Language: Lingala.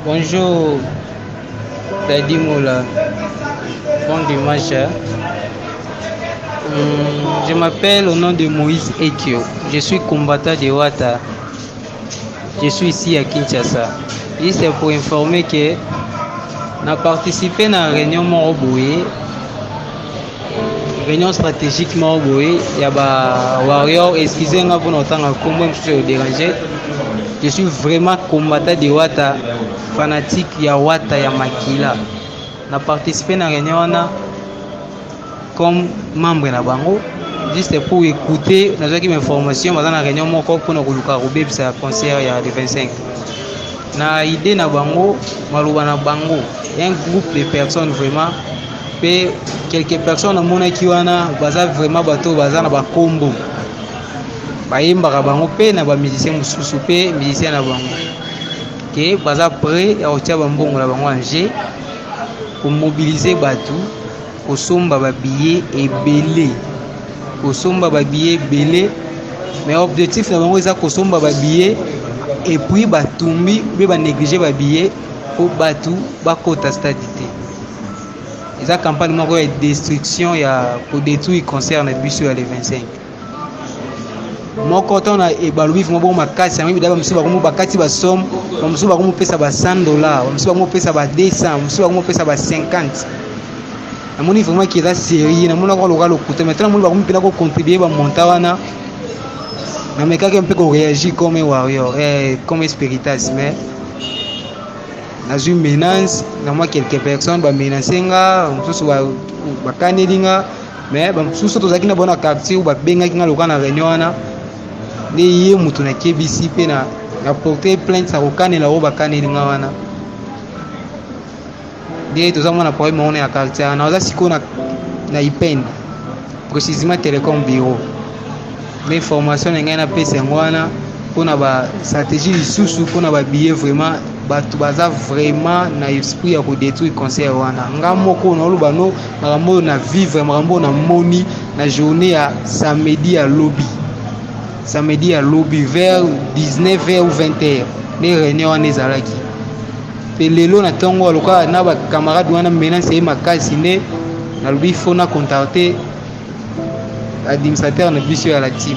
Bonjour Daddy Mola, bon dimanche. Je m'appelle au nom de Moïse Ekio. Je suis combattant de Wata. Je suis ici à Kinshasa. Juste pour informer que na participé na réunion moko boye, réunion stratégique moko boye ya ba warrior. Excusez nga mpona kotanga nkombo mosusu ya déranger. Je suis vraiment combattant de Wata, fanatique ya Wata ya Makila. Na participé na réunion wana comme membre na bango, juste pour écouter. Nazwaki information, baza na réunion moko mpona koluka kobebisa concert ya le 25. Na idée na bango, maloba na bango, un groupe de personnes vraiment, mpe quelques personnes namonaki wana baza vraiment bato baza na bakombo, bayembaka bango mpe na bamusicien mosusu mpe musicien na bango, ke baza prêt ya kotia bambongo na bango en jeu, komobiliser bato, kosomba babillet ebele, kosomba babillet ebele. Mais objectif na bango eza kosomba babillet et puis batumbi mpe banéglige babillet mpo bato bakota stade te. Eza campagne moko ya destruction, ya kodétruire concert na biso ya le 25. Moko ntango na balobi vraiment bongo makasi yango ebida, bamosusu bakomo bakati basomme, bamosusu bakomopesa ba 100 $, bamosusu bakomopesa ba 200, bamosusu bakomopesa ba 50. Namoni vraiment ke eza sérieux. Namonaka loka lokuta, mais namoni bakomi mpena kocontribue bamontant wana. Namekaki mpe koréagir comme un warrior, comme spiritas, mais nazwi menace na mwa quelques personnes. Bamenace nga, mosusu bakaneli nga, mais bamosusu tozalaki na bona quartier oyo babengaki nga loka na réunion wana nde ye moto nakebisi mpe na porte plainte na kokanela oyo bakaneli nga wana. Nde toza mona problème wana ya quartier wana. Oza sikoyo na IPN, précisément Télécom bureau. Nde information na ngai napesa yango wana mpona bastratégie lisusu mpona babillet. Vraiment bato baza vraiment na esprit ya kodétruire concert wana. Nga moko naoloba no makambo oyo na vivre, makambo oyo namoni na journée ya samedi ya lobi, samedi ya lobi vers 19 h ou 20 h nde réunion wana ezalaki. Mpe lelo na ntongo lokola na bacamarade wana menace ye makasi, nde nalobi fo na contacte administrateur na biso ya la team.